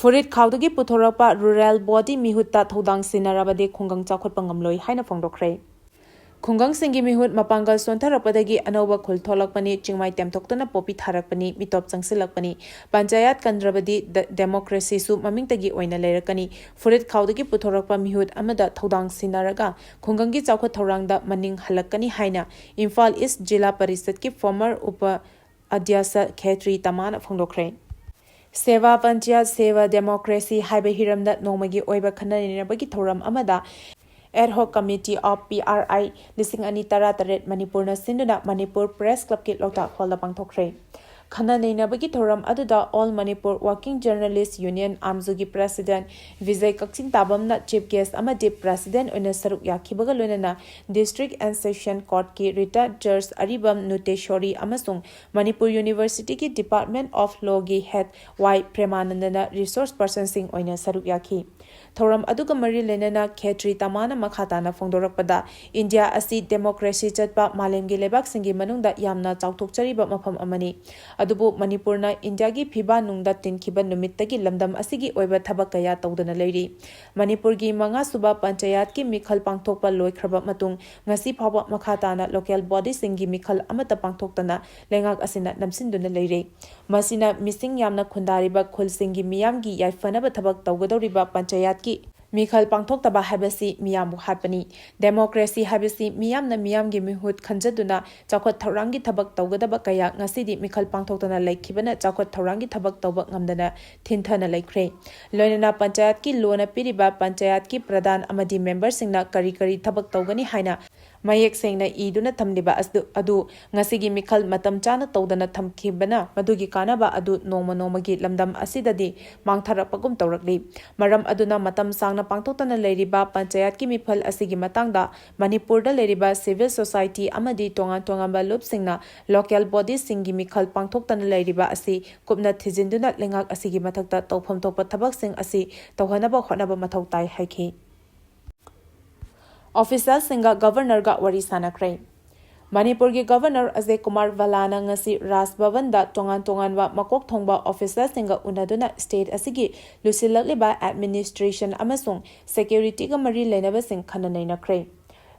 ꯐꯨꯔꯤꯠ ꯈꯥꯎꯗꯒꯤ ꯄꯨꯊꯣꯔꯛꯄ rural body ꯃꯤꯍꯨꯠꯇ ꯊꯧꯗꯥꯡ ꯁꯤꯟꯅꯔꯕꯗꯤ ꯈꯨꯡꯒꯪ ꯆꯥꯎꯈꯠꯄ ꯉꯝꯂꯣꯏ ꯍꯥꯏꯅ ꯐꯣꯡꯗꯣꯛꯈ꯭ꯔꯦ꯫ ꯈꯨꯡꯒꯪꯁꯤꯡꯒꯤ ꯃꯤꯍꯨꯠ ꯃꯄꯥꯡꯒꯜ ꯁꯣꯟꯊꯔꯛꯄꯗꯒꯤ ꯑꯅꯧꯕ ꯈꯨꯜ ꯊꯣꯛꯂꯛꯄꯅꯤ, ꯆꯤꯡꯃꯥꯏ ꯇꯦꯝꯊꯣꯛꯇꯨꯅ ꯄꯣꯄꯤ ꯊꯥꯔꯛꯄꯅꯤ, ꯃꯤꯇꯣꯞ ꯆꯪꯁꯤꯜꯂꯛꯄꯅꯤ꯫ ꯄꯟꯆꯥꯌꯠ ꯀꯟꯗ꯭ꯔꯕꯗꯤ ꯗ-, democracyꯁꯨ ꯃꯃꯤꯡꯇꯒꯤ ꯑꯣꯏꯅ ꯂꯩꯔꯛꯀꯅꯤ꯫ ꯐꯨꯔꯤꯠ ꯈꯥꯎꯗꯒꯤ ꯄꯨꯊꯣꯔꯛꯄ ꯃꯤꯍꯨꯠ ꯑꯃꯗ ꯊꯧꯗꯥꯡ ꯁꯤꯟꯅꯔꯒ ꯈꯨꯡꯒꯪꯒꯤ ꯆꯥꯎꯈꯠ ꯊꯧꯔꯥꯡꯗ ꯃꯅꯤꯡ ꯍꯜꯂꯛꯀꯅꯤ ꯍꯥꯏꯅ ꯏꯝꯐꯥꯜ East ꯖꯤꯂꯥ ꯄꯔꯤꯁꯠꯀꯤ former ꯎꯄ ꯑꯗ꯭ꯌꯥꯁ ꯈꯦꯇ꯭ꯔꯤ ꯇꯃꯥꯅ ꯐꯣꯡꯗꯣꯛꯈ꯭ꯔꯦ꯫ ꯁꯦꯕꯥ ꯄꯟꯆꯥꯌꯠ ꯁꯦꯕꯥ democracy ꯍꯥꯏꯕ ꯍꯤꯔꯝꯗ ꯅꯣꯡꯃꯒꯤ ꯑꯣꯏꯕ ꯈꯟꯅ ꯅꯩꯅꯕꯒꯤ ꯊꯧꯔꯝ ꯑꯃꯗ Ad Hoc Committee of PRI ꯂꯤꯁꯤꯡ ꯑꯅꯤ ꯇꯔꯥꯇꯔꯦꯠ ꯃꯅꯤꯄꯨꯔꯅ ꯁꯤꯟꯗꯨꯅ ꯃꯅꯤꯄꯨꯔ Press Clubꯀꯤ ꯂꯣꯛꯇꯥꯛ ꯍꯣꯜꯗ ꯄꯥꯡꯊꯣꯛꯈ꯭ꯔꯦ꯫ ꯈꯟꯅ ꯅꯩꯅꯕꯒꯤ ꯊꯧꯔꯝ ꯑꯗꯨꯗ All Manipur Working Journalist Union, AMJUꯒꯤ President ꯕꯤꯖꯩ ꯀꯛꯆꯤꯡ ꯇꯥꯕꯝꯅ Chief Guest ꯑꯃꯗꯤ President ꯑꯣꯏꯅ ꯁꯔꯨꯛ ꯌꯥꯈꯤꯕꯒ ꯂꯣꯏꯅꯅ District and Session Courtꯀꯤ retired Judge ꯑꯔꯤꯕꯝ ꯅꯨꯇꯦꯁꯣꯔꯤ ꯑꯃꯁꯨꯡ Manipur Universityꯒꯤ Department of Lawꯒꯤ Head Y ꯄ꯭ꯔꯦꯃꯥꯅꯟꯗꯅ resource personꯁꯤꯡ ꯑꯣꯏꯅ ꯁꯔꯨꯛ ꯌꯥꯈꯤ꯫ ꯊꯧꯔꯝ ꯑꯗꯨꯒ ꯃꯔꯤ ꯂꯩꯅꯅ ꯈꯦꯇ꯭ꯔꯤ ꯇꯃꯥꯅ ꯃꯈꯥ ꯇꯥꯅ ꯐꯣꯡꯗꯣꯔꯛꯄꯗ, ꯏꯟꯗꯤꯌꯥ ꯑꯁꯤ ꯗꯦꯃꯣꯀ꯭ꯔꯦꯁꯤ ꯆꯠꯄ ꯃꯥꯂꯦꯝꯒꯤ ꯂꯩꯕꯥꯛꯁꯤꯡꯒꯤ ꯃꯅꯨꯡꯗ ꯌꯥꯝꯅ ꯆꯥꯎꯊꯣꯛꯆꯔꯤꯕ ꯃꯐꯝ ꯑꯃꯅꯤ꯫ ꯑꯗꯨꯕꯨ ꯃꯅꯤꯄꯨꯔꯅ ꯏꯟꯗꯤꯌꯥꯒꯤ ꯐꯤꯕꯥꯟꯅꯨꯡꯗ ꯇꯤꯟꯈꯤꯕ ꯅꯨꯃꯤꯠꯇꯒꯤ ꯂꯝꯗꯝ ꯑꯁꯤꯒꯤ ꯑꯣꯏꯕ ꯊꯕꯛ ꯀꯌꯥ ꯇꯧꯗꯨꯅ ꯂꯩꯔꯤ꯫ ꯃꯅꯤꯄꯨꯔꯒꯤ ꯃꯉꯥꯁꯨꯕ ꯄꯟꯆꯥꯌꯠꯀꯤ ꯃꯤꯈꯜ ꯄꯥꯡꯊꯣꯛꯄ ꯂꯣꯏꯈ꯭ꯔꯕ ꯃꯇꯨꯡ, ꯉꯁꯤ ꯐꯥꯎꯕ ꯃꯈꯥ ꯇꯥꯅ ꯂꯣꯀꯦꯜ ꯕꯣꯗꯤꯁꯤꯡꯒꯤ ꯃꯤꯈꯜ ꯑꯃꯠꯇ ꯄꯥꯡꯊꯣꯛꯇꯅ ꯂꯩꯉꯥꯛ ꯑꯁꯤꯅ ꯅꯝꯁꯤꯟꯗꯨꯅ ꯂꯩꯔꯦ꯫ ꯃꯁꯤꯅ ꯃꯤꯁꯤꯡ ꯌꯥꯝꯅ ꯈꯨꯟꯗꯥꯔꯤꯕ ꯈꯨꯜꯁꯤꯡꯒꯤ ꯃꯤꯌꯥꯝꯒꯤ ꯌꯥꯏꯐꯅꯕ ꯊꯕꯛ ꯇꯧꯒꯗꯧꯔꯤꯕ ꯄꯟꯆꯥꯌꯠꯀꯤ ꯃꯤꯈꯜ ꯄꯥꯡꯊꯣꯛꯇꯕ ꯍꯥꯏꯕꯁꯤ ꯃꯤꯌꯥꯝꯕꯨ ꯍꯥꯠꯄꯅꯤ꯫ ꯗꯦꯃꯣꯀ꯭ꯔꯦꯁꯤ ꯍꯥꯏꯕꯁꯤ ꯃꯤꯌꯥꯝꯅ ꯃꯤꯌꯥꯝꯒꯤ ꯃꯤꯍꯨꯠ ꯈꯟꯖꯗꯨꯅ ꯆꯥꯎꯈꯠ ꯊꯧꯔꯥꯡꯒꯤ ꯊꯕꯛ ꯇꯧꯒꯗꯕ ꯀꯌꯥ ꯉꯁꯤꯗꯤ ꯃꯤꯈꯜ ꯄꯥꯡꯊꯣꯛꯇꯅ ꯂꯩꯈꯤꯕꯅ ꯆꯥꯎꯈꯠ ꯊꯧꯔꯥꯡꯒꯤ ꯊꯕꯛ ꯇꯧꯕ ꯉꯝꯗꯅ ꯊꯤꯟꯊꯅ ꯂꯩꯈ꯭ꯔꯦ꯫ ꯂꯣꯏꯅꯅ ꯄꯟꯆꯥꯌꯠꯀꯤ ꯂꯣꯅ ꯄꯤꯔꯤꯕ ꯄꯟꯆꯥꯌꯠꯀꯤ ꯄ꯭ꯔꯙꯥꯟ ꯑꯃꯗꯤ ꯃꯦꯝꯕꯔꯁꯤꯡꯅ ꯀꯔꯤ ꯀꯔꯤ ꯊꯕꯛ ꯇꯧꯒꯅꯤ ꯍꯥꯏꯅ ꯃꯌꯦꯛ ꯁꯦꯡꯅ ꯏꯗꯨꯅ ꯊꯝꯂꯤꯕ ꯑꯗꯨ, ꯑꯗꯨ ꯉꯁꯤꯒꯤ ꯃꯤꯈꯜ ꯃꯇꯝ ꯆꯥꯅ ꯇꯧꯗꯅ ꯊꯝꯈꯤꯕꯅ ꯃꯗꯨꯒꯤ ꯀꯥꯟꯅꯕ ꯑꯗꯨ ꯅꯣꯡꯃ ꯅꯣꯡꯃꯒꯤ ꯂꯝꯗꯝ ꯑꯁꯤꯗꯗꯤ ꯃꯥꯡꯊꯔꯛꯄꯒꯨꯝ ꯇꯧꯔꯛꯂꯤ꯫ ꯃꯔꯝ ꯑꯗꯨꯅ ꯃꯇꯝ ꯁꯥꯡꯅ ꯄꯥꯡꯊꯣꯛꯇꯅ ꯂꯩꯔꯤꯕ ꯄꯟꯆꯥꯌꯠꯀꯤ ꯃꯤꯐꯜ ꯑꯁꯤꯒꯤ ꯃꯇꯥꯡꯗ ꯃꯅꯤꯄꯨꯔꯗ ꯂꯩꯔꯤꯕ civil society ꯑꯃꯗꯤ ꯇꯣꯉꯥꯟ ꯇꯣꯉꯥꯟꯕ ꯂꯨꯞꯁꯤꯡꯅ local bodiesꯁꯤꯡꯒꯤ ꯃꯤꯈꯜ ꯄꯥꯡꯊꯣꯛꯇꯅ ꯂꯩꯔꯤꯕ ꯑꯁꯤ ꯀꯨꯞꯅ ꯊꯤꯖꯤꯟꯗꯨꯅ ꯂꯩꯉꯥꯛ ꯑꯁꯤꯒꯤ ꯃꯊꯛꯇ ꯇꯧꯐꯝ ꯊꯣꯛꯄ ꯊꯕꯛꯁꯤꯡ ꯑꯁꯤ ꯇꯧꯍꯟꯅꯕ ꯍꯣꯠꯅꯕ ꯃꯊꯧ ꯇꯥꯏ ꯍꯥꯏꯈꯤ꯫ ꯑꯣꯐꯤꯁꯤꯌꯦꯜꯁꯤꯡꯒ ꯒꯕꯔꯅꯔꯒ ꯋꯥꯔꯤ ꯁꯥꯟꯅꯈ꯭ꯔꯦ꯫ ꯃꯅꯤꯄꯨꯔꯒꯤ ꯒꯕꯔꯅꯔ ꯑꯖꯌ ꯀꯨꯃꯥꯔ ꯚꯜꯂꯥꯅ ꯉꯁꯤ ꯔꯥꯖ ꯚꯕꯟꯗ ꯇꯣꯉꯥꯟ ꯇꯣꯉꯥꯟꯕ ꯃꯀꯣꯛ ꯊꯣꯡꯕ ꯑꯣꯐꯤꯁꯤꯌꯦꯜꯁꯤꯡꯒ ꯎꯅꯗꯨꯅ state ꯑꯁꯤꯒꯤ ꯂꯨꯁꯤꯜꯂꯛꯂꯤꯕ administration ꯑꯃꯁꯨꯡ securityꯒ ꯃꯔꯤ ꯂꯩꯅꯕꯁꯤꯡ ꯈꯟꯅ ꯅꯩꯅꯈ꯭ꯔꯦ꯫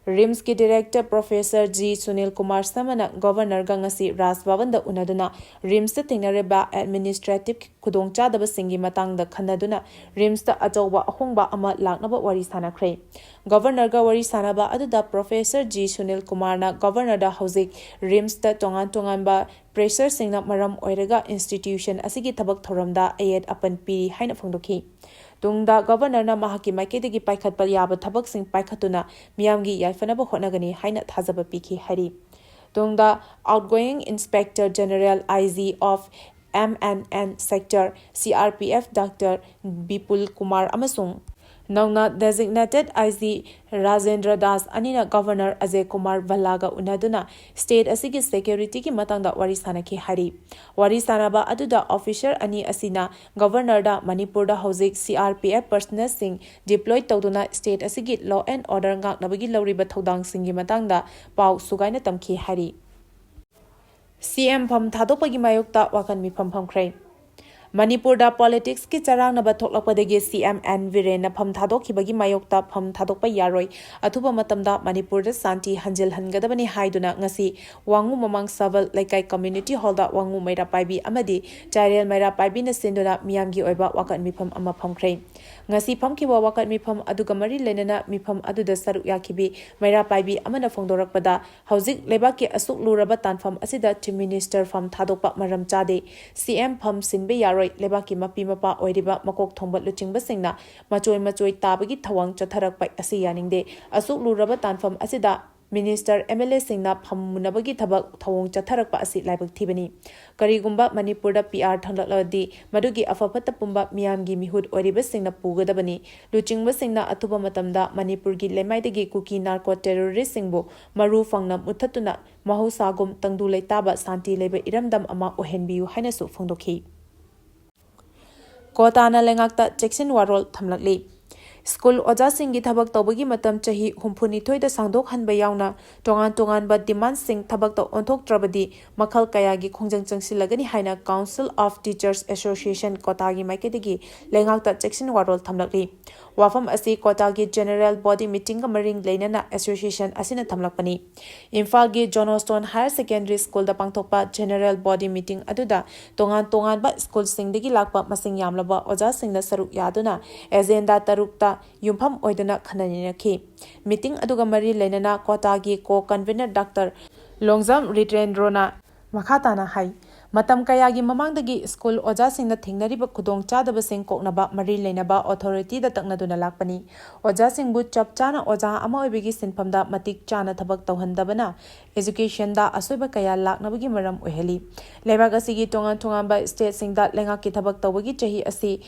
RIMSꯀꯤ director professor G Sunil Kumar ꯁꯔꯃꯅ ꯒꯕꯔꯅꯔꯒ ꯉꯁꯤ ꯔꯥꯖ ꯚꯕꯟꯗ ꯎꯅꯗꯨꯅ RIMSꯇ ꯊꯦꯡꯅꯔꯤꯕ administrative ꯈꯨꯗꯣꯡꯆꯥꯗꯕꯁꯤꯡꯒꯤ ꯃꯇꯥꯡꯗ ꯈꯟꯅꯗꯨꯅ RIMSꯇ ꯑꯆꯧꯕ ꯑꯍꯣꯡꯕ ꯑꯃ ꯂꯥꯛꯅꯕ ꯋꯥꯔꯤ ꯁꯥꯟꯅꯈ꯭ꯔꯦ꯫ ꯒꯕꯔꯅꯔꯒ ꯋꯥꯔꯤ ꯁꯥꯟꯅꯕ ꯑꯗꯨꯗ professor G ꯁꯨꯅꯤꯜ ꯀꯨꯃꯥꯔꯅ ꯒꯕꯔꯅꯔꯗ ꯍꯧꯖꯤꯛ RIMSꯇ ꯇꯣꯉꯥꯟ ꯇꯣꯉꯥꯟꯕ pressureꯁꯤꯡꯅ ꯃꯔꯝ ꯑꯣꯏꯔꯒ institution ꯑꯁꯤꯒꯤ ꯊꯕꯛ ꯊꯧꯔꯝꯗ ꯑꯌꯦꯠ ꯑꯄꯟ ꯄꯤꯔꯤ ꯍꯥꯏꯅ ꯐꯣꯡꯗꯣꯛꯈꯤ꯫ ꯇꯨꯡꯗ ꯒꯕꯔꯅꯔꯅ ꯃꯍꯥꯛꯀꯤ ꯃꯥꯏꯀꯩꯗꯒꯤ ꯄꯥꯏꯈꯠꯄ ꯌꯥꯕ ꯊꯕꯛꯁꯤꯡ ꯄꯥꯏꯈꯠꯇꯨꯅ ꯃꯤꯌꯥꯝꯒꯤ ꯌꯥꯏꯐꯅꯕ ꯍꯣꯠꯅꯒꯅꯤ ꯍꯥꯏꯅ ꯊꯥꯖꯕ ꯄꯤꯈꯤ ꯍꯥꯏꯔꯤ꯫ ꯇꯨꯡꯗ outgoing inspector general, IG of M and N sector, CRPF, Doctor Bipul Kumar ꯑꯃꯁꯨꯡ ꯅꯧꯅ designated I G Rajendra Das ꯑꯅꯤꯅ Governor ꯑꯖꯌ ꯀꯨꯃꯥꯔ ꯚꯜꯂꯥꯒ ꯎꯅꯗꯨꯅ state ꯑꯁꯤꯒꯤ security ꯒꯤ ꯃꯇꯥꯡꯗ ꯋꯥꯔꯤ ꯁꯥꯅꯈꯤ ꯍꯥꯏꯔꯤ꯫ ꯋꯥꯔꯤ ꯁꯥꯅꯕ ꯑꯗꯨꯗ officer ꯑꯅꯤ ꯑꯁꯤꯅ Governor ꯗ ꯃꯅꯤꯄꯨꯔꯗ ꯍꯧꯖꯤꯛ C R P F personnel ꯁꯤꯡ deploy ꯇꯧꯗꯨꯅ state ꯑꯁꯤꯒꯤ law and order ꯉꯥꯛꯅꯕꯒꯤ ꯂꯧꯔꯤꯕ ꯊꯧꯗꯥꯡꯁꯤꯡꯒꯤ ꯃꯇꯥꯡꯗ ꯄꯥꯎ ꯁꯨꯒꯥꯏꯅ ꯇꯝꯈꯤ ꯍꯥꯏꯔꯤ꯫ C M ꯐꯝ ꯊꯥꯗꯣꯛꯄꯒꯤ ꯃꯥꯌꯣꯛꯇ ꯋꯥꯀꯠ ꯃꯤꯐꯝ ꯐꯝꯈ꯭ꯔꯦ꯫ ꯃꯅꯤꯄꯨꯔꯗ politics ꯀꯤ ꯆꯔꯥꯡꯅꯕ ꯊꯣꯛꯂꯛꯄꯗꯒꯤ C M N ꯕꯤꯔꯦꯟꯅ ꯐꯝ ꯊꯥꯗꯣꯛꯈꯤꯕꯒꯤ ꯃꯥꯌꯣꯛꯇ ꯐꯝ ꯊꯥꯗꯣꯛꯄ ꯌꯥꯔꯣꯏ, ꯑꯊꯨꯕ ꯃꯇꯝꯗ ꯃꯅꯤꯄꯨꯔꯗ ꯁꯥꯟꯇꯤ ꯍꯟꯖꯤꯜꯍꯟꯒꯗꯕꯅꯤ ꯍꯥꯏꯗꯨꯅ ꯉꯁꯤ ꯋꯥꯉꯨ ꯃꯃꯥꯡ ꯁꯕꯜ ꯂꯩꯀꯥꯏ community hall ꯗ ꯋꯥꯉꯨ ꯃꯩꯔꯥ ꯄꯥꯏꯕꯤ ꯑꯃꯗꯤ ꯆꯥꯏꯔꯦꯜ ꯃꯩꯔꯥ ꯄꯥꯏꯕꯤꯅ ꯁꯤꯟꯗꯨꯅ ꯃꯤꯌꯥꯝꯒꯤ ꯑꯣꯏꯕ ꯋꯥꯀꯠ ꯃꯤꯐꯝ ꯑꯃ ꯐꯝꯈ꯭ꯔꯦ꯫ ꯉꯁꯤ ꯐꯝꯈꯤꯕ ꯋꯥꯀꯠ ꯃꯤꯐꯝ ꯑꯗꯨꯒ ꯃꯔꯤ ꯂꯩꯅꯅ ꯃꯤꯐꯝ ꯑꯗꯨꯗ ꯁꯔꯨꯛ ꯌꯥꯈꯤꯕꯤ ꯃꯩꯔꯥ ꯄꯥꯏꯕꯤ ꯑꯃꯅ ꯐꯣꯡꯗꯣꯔꯛꯄꯗ, ꯍꯧꯖꯤꯛ ꯂꯩꯕꯥꯛꯀꯤ ꯑꯁꯨꯛ ꯂꯨꯔꯕ ꯇꯥꯟꯐꯝ ꯑꯁꯤꯗ Chief Minister ꯐꯝ ꯊꯥꯗꯣꯛꯄ ꯃꯔꯝ ꯆꯥꯗꯦ꯫ C M ꯐꯝ ꯁꯤꯟꯕ ꯌꯥꯔꯣꯏ꯫ ꯂꯩꯕꯥꯛꯀꯤ ꯃꯄꯤ ꯃꯄꯥ ꯑꯣꯏꯔꯤꯕ ꯃꯀꯣꯛ ꯊꯣꯡꯕ ꯂꯨꯆꯤꯡꯕꯁꯤꯡꯅ ꯃꯆꯣꯏ ꯃꯆꯣꯏ ꯇꯥꯕꯒꯤ ꯊꯧꯑꯣꯡ ꯆꯠꯊꯔꯛꯄ ꯑꯁꯤ ꯌꯥꯅꯤꯡꯗꯦ꯫ ꯑꯁꯨꯛ ꯂꯨꯔꯕ ꯇꯥꯟꯐꯝ ꯑꯁꯤꯗ Minister, M L A ꯁꯤꯡꯅ ꯐꯝꯃꯨꯅꯕꯒꯤ ꯊꯕꯛ ꯊꯧꯑꯣꯡ ꯆꯠꯊꯔꯛꯄ ꯑꯁꯤ ꯂꯥꯏꯕꯛ ꯊꯤꯕꯅꯤ꯫ ꯀꯔꯤꯒꯨꯝꯕ ꯃꯅꯤꯄꯨꯔꯗ P R ꯊꯣꯛꯂꯛꯂꯕꯗꯤ ꯃꯗꯨꯒꯤ ꯑꯐ ꯐꯠꯇ ꯄꯨꯝꯕ ꯃꯤꯌꯥꯝꯒꯤ ꯃꯤꯍꯨꯠ ꯑꯣꯏꯔꯤꯕꯁꯤꯡꯅ ꯄꯨꯒꯗꯕꯅꯤ꯫ ꯂꯨꯆꯤꯡꯕꯁꯤꯡꯅ ꯑꯊꯨꯕ ꯃꯇꯝꯗ ꯃꯅꯤꯄꯨꯔꯒꯤ ꯂꯩꯃꯥꯏꯗꯒꯤ ꯀꯨꯀꯤ narco terrorist ꯁꯤꯡꯕꯨ ꯃꯔꯨ ꯐꯪꯅ ꯃꯨꯠꯊꯠꯇꯨꯅ ꯃꯍꯧꯁꯥꯒꯨꯝ ꯇꯪꯗꯨ ꯂꯩꯇꯥꯕ ꯁꯥꯟꯇꯤ ꯂꯩꯕ ꯏꯔꯝꯗꯝ ꯑꯃ ꯑꯣꯏꯍꯟꯕꯤꯌꯨ ꯍꯥꯏꯅꯁꯨ ꯐꯣꯡꯗꯣꯛꯈꯤ꯫ ꯀꯣꯇꯥꯅ ꯂꯩꯉꯥꯛꯇ ꯆꯦꯛꯁꯤꯟ ꯋꯥꯔꯣꯜ ꯊꯝꯂꯛꯂꯤ꯫ ꯁ꯭ꯀꯨꯜ ꯑꯣꯖꯥꯁꯤꯡꯒꯤ ꯊꯕꯛ ꯇꯧꯕꯒꯤ ꯃꯇꯝ ꯆꯍꯤ ꯍꯨꯝꯐꯨꯅꯤꯊꯣꯏꯗ ꯁꯥꯡꯗꯣꯛꯍꯟꯕ ꯌꯥꯎꯅ ꯇꯣꯉꯥꯟ ꯇꯣꯉꯥꯟꯕ demand ꯁꯤꯡ ꯊꯕꯛꯇ ꯑꯣꯟꯊꯣꯛꯇ꯭ꯔꯕꯗꯤ ꯃꯈꯜ ꯀꯌꯥꯒꯤ ꯈꯣꯡꯖꯪ ꯆꯪꯁꯤꯜꯂꯒꯅꯤ ꯍꯥꯏꯅ Council of Teachers Association ꯀꯣꯇꯥꯒꯤ ꯃꯥꯏꯀꯩꯗꯒꯤ ꯂꯩꯉꯥꯛꯇ ꯆꯦꯛꯁꯤꯟ ꯋꯥꯔꯣꯜ ꯊꯝꯂꯛꯂꯤ꯫ ꯋꯥꯐꯝ ꯑꯁꯤ ꯀꯣꯇꯥꯒꯤ general body meeting ꯒ ꯃꯔꯤ ꯂꯩꯅꯅ association ꯑꯁꯤꯅ ꯊꯝꯂꯛꯄꯅꯤ꯫ ꯏꯝꯐꯥꯜꯒꯤ Johnstone Higher Secondary School ꯗ ꯄꯥꯡꯊꯣꯛꯄ general body meeting ꯑꯗꯨꯗ ꯇꯣꯉꯥꯟ ꯇꯣꯉꯥꯟꯕ ꯁ꯭ꯀꯨꯜꯁꯤꯡꯗꯒꯤ ꯂꯥꯛꯄ ꯃꯁꯤꯡ ꯌꯥꯝꯂꯕ ꯑꯣꯖꯥꯁꯤꯡꯅ ꯁꯔꯨꯛ ꯌꯥꯗꯨꯅ agenda ꯇꯔꯨꯛꯇ ꯌꯨꯝꯐꯝ ꯑꯣꯏꯗꯨꯅ ꯈꯟꯅ ꯅꯩꯅꯈꯤ꯫ Meeting ꯑꯗꯨꯒ ꯃꯔꯤ ꯂꯩꯅꯅ ꯀꯣꯇꯥꯒꯤ co-convener Doctor ꯂꯣꯡꯖꯝ ꯔꯤꯇꯦꯟꯗ꯭ꯔꯣꯅ ꯃꯈꯥ ꯇꯥꯅ ꯍꯥꯏ, ꯃꯇꯝ ꯀꯌꯥꯒꯤ ꯃꯃꯥꯡꯗꯒꯤ ꯁ꯭ꯀꯨꯜ ꯑꯣꯖꯥꯁꯤꯡꯅ ꯊꯦꯡꯅꯔꯤꯕ ꯈꯨꯗꯣꯡꯆꯥꯗꯕꯁꯤꯡ ꯀꯣꯛꯅꯕ ꯃꯔꯤ ꯂꯩꯅꯕ authority ꯗ ꯇꯛꯅꯗꯨꯅ ꯂꯥꯛꯄꯅꯤ꯫ ꯑꯣꯖꯥꯁꯤꯡꯕꯨ ꯆꯞ ꯆꯥꯅ ꯑꯣꯖꯥ ꯑꯃ ꯑꯣꯏꯕꯒꯤ ꯁꯤꯟꯐꯝꯗ ꯃꯇꯤꯛ ꯆꯥꯅ ꯊꯕꯛ ꯇꯧꯍꯟꯗꯕꯅ education ꯗ ꯑꯁꯣꯏꯕ ꯀꯌꯥ ꯂꯥꯛꯅꯕꯒꯤ ꯃꯔꯝ ꯑꯣꯏꯍꯜꯂꯤ꯫ ꯂꯩꯕꯥꯛ ꯑꯁꯤꯒꯤ ꯇꯣꯉꯥꯟ ꯇꯣꯉꯥꯟꯕ state ꯁꯤꯡꯗ ꯂꯩꯉꯥꯛꯀꯤ ꯊꯕꯛ ꯇꯧꯕꯒꯤ ꯆꯍꯤ ꯑꯁꯤ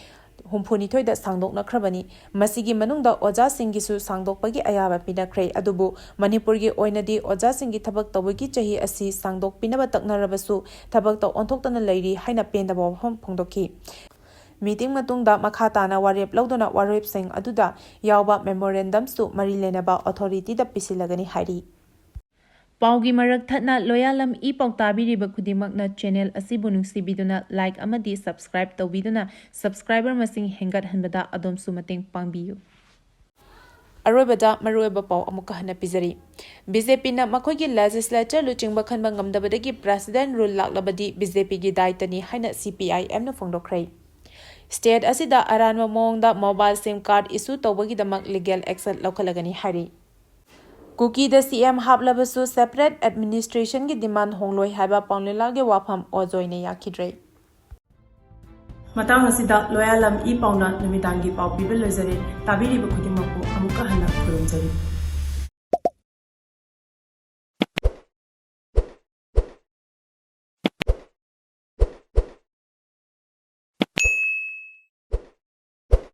ꯍꯨꯝꯐꯨꯅꯤꯊꯣꯏꯗ ꯁꯥꯡꯗꯣꯛꯅꯈ꯭ꯔꯕꯅꯤ꯫ ꯃꯁꯤꯒꯤ ꯃꯅꯨꯡꯗ ꯑꯣꯖꯥꯁꯤꯡꯒꯤꯁꯨ ꯁꯥꯡꯗꯣꯛꯄꯒꯤ ꯑꯌꯥꯕ ꯄꯤꯅꯈ꯭ꯔꯦ꯫ ꯑꯗꯨꯕꯨ ꯃꯅꯤꯄꯨꯔꯒꯤ ꯑꯣꯏꯅꯗꯤ ꯑꯣꯖꯥꯁꯤꯡꯒꯤ ꯊꯕꯛ ꯇꯧꯕꯒꯤ ꯆꯍꯤ ꯑꯁꯤ ꯁꯥꯡꯗꯣꯛꯄꯤꯅꯕ ꯇꯛꯅꯔꯕꯁꯨ ꯊꯕꯛꯇ ꯑꯣꯟꯊꯣꯛꯇꯅ ꯂꯩꯔꯤ ꯍꯥꯏꯅ ꯄꯦꯟꯗꯕ ꯋꯥꯐꯝ ꯐꯣꯡꯗꯣꯛꯈꯤ꯫ ꯃꯤꯇꯤꯡ ꯃꯇꯨꯡꯗ ꯃꯈꯥ ꯇꯥꯅ ꯋꯥꯔꯦꯞ ꯂꯧꯗꯨꯅ ꯋꯥꯔꯦꯞꯁꯤꯡ ꯑꯗꯨꯗ ꯌꯥꯎꯕ ꯃꯦꯃꯣꯔꯦꯟꯗꯝꯁꯨ ꯃꯔꯤ ꯂꯩꯅꯕ ꯑꯣꯊꯣꯔꯤꯇꯤꯗ ꯄꯤꯁꯤꯜꯂꯒꯅꯤ ꯍꯥꯏꯔꯤ꯫ ꯄꯥꯎꯒꯤ ꯃꯔꯛ ꯊꯠꯅ ꯂꯣꯌꯥꯂꯝ ꯏ ꯄꯥꯎ ꯇꯥꯕꯤꯔꯤꯕ ꯈꯨꯗꯤꯡꯃꯛꯅ ꯆꯦꯅꯦꯜ ꯑꯁꯤꯕꯨ ꯅꯨꯡꯁꯤꯕꯤꯗꯨꯅ ꯂꯥꯏꯛ ꯑꯃꯗꯤ ꯁꯕꯁꯀ꯭ꯔꯥꯏꯕ ꯇꯧꯕꯤꯗꯨꯅ ꯁꯕꯁꯀ꯭ꯔꯥꯏꯕꯔ ꯃꯁꯤꯡ ꯍꯦꯟꯒꯠꯍꯟꯕꯗ ꯑꯗꯣꯝꯁꯨ ꯃꯇꯦꯡ ꯄꯥꯡꯕꯤꯌꯨ꯫ ꯑꯔꯣꯏꯕꯗ ꯃꯔꯨꯑꯣꯏꯕ ꯄꯥꯎ ꯑꯃꯨꯛꯀ ꯍꯟꯅ ꯄꯤꯖꯔꯤ꯫ ꯕꯤ ꯖꯦ ꯄꯤꯅ ꯃꯈꯣꯏꯒꯤ ꯂꯦꯖꯤꯁꯂꯦꯆꯔ ꯂꯨꯆꯤꯡꯕ ꯈꯟꯕ ꯉꯝꯗꯕꯗꯒꯤ ꯄ꯭ꯔꯦꯁꯤꯗꯦꯟ ꯔꯨꯜ ꯂꯥꯛꯂꯕꯗꯤ ꯕꯤ ꯖꯦ ꯄꯤꯒꯤ ꯗꯥꯏꯇꯅꯤ ꯍꯥꯏꯅ ꯁꯤ ꯄꯤ ꯑꯥꯏ ꯑꯦꯝꯅ ꯐꯣꯡꯗꯣꯛꯈ꯭ꯔꯦ꯫ ꯁ꯭ꯇꯦꯠ ꯑꯁꯤꯗ ꯑꯔꯥꯟꯕ ꯃꯑꯣꯡꯗ ꯃꯣꯕꯥꯏꯜ ꯁꯤꯝ ꯀꯥꯔꯗ ꯏꯁꯨ ꯇꯧꯕꯒꯤꯗꯃꯛ ꯂꯤꯒꯦꯜ ꯑꯦꯛꯁꯟ ꯂꯧꯈꯠꯂꯒꯅꯤ ꯍꯥꯏꯔꯤ꯫ ꯀꯨꯀꯤꯗ ꯁꯤ ꯑꯦꯝ ꯍꯥꯞꯂꯕꯁꯨ ꯁꯦꯄꯔꯦꯠ ꯑꯦꯗꯃꯤꯅꯤꯁꯇ꯭ꯔꯦꯁꯟꯒꯤ ꯗꯤꯃꯥꯟ ꯍꯣꯡꯂꯣꯏ ꯍꯥꯏꯕ ꯄꯥꯎꯅꯤꯂꯥꯒꯤ ꯋꯥꯐꯝ ꯑꯣꯖꯣꯏꯅ ꯌꯥꯈꯤꯗ꯭ꯔꯦ꯫ ꯃꯇꯥꯡ ꯑꯁꯤꯗ ꯂꯣꯌꯥꯂꯝ ꯏ ꯄꯥꯎꯅ ꯅꯨꯃꯤꯗꯥꯡꯒꯤ ꯄꯥꯎ ꯄꯤꯕ ꯂꯣꯏꯖꯔꯦ꯫ ꯇꯥꯕꯤꯔꯤꯕ ꯈꯨꯗꯤꯡꯃꯛꯄꯨ ꯑꯃꯨꯛꯀ ꯍꯟꯅ ꯈꯨꯔꯨꯝꯖꯔꯤ꯫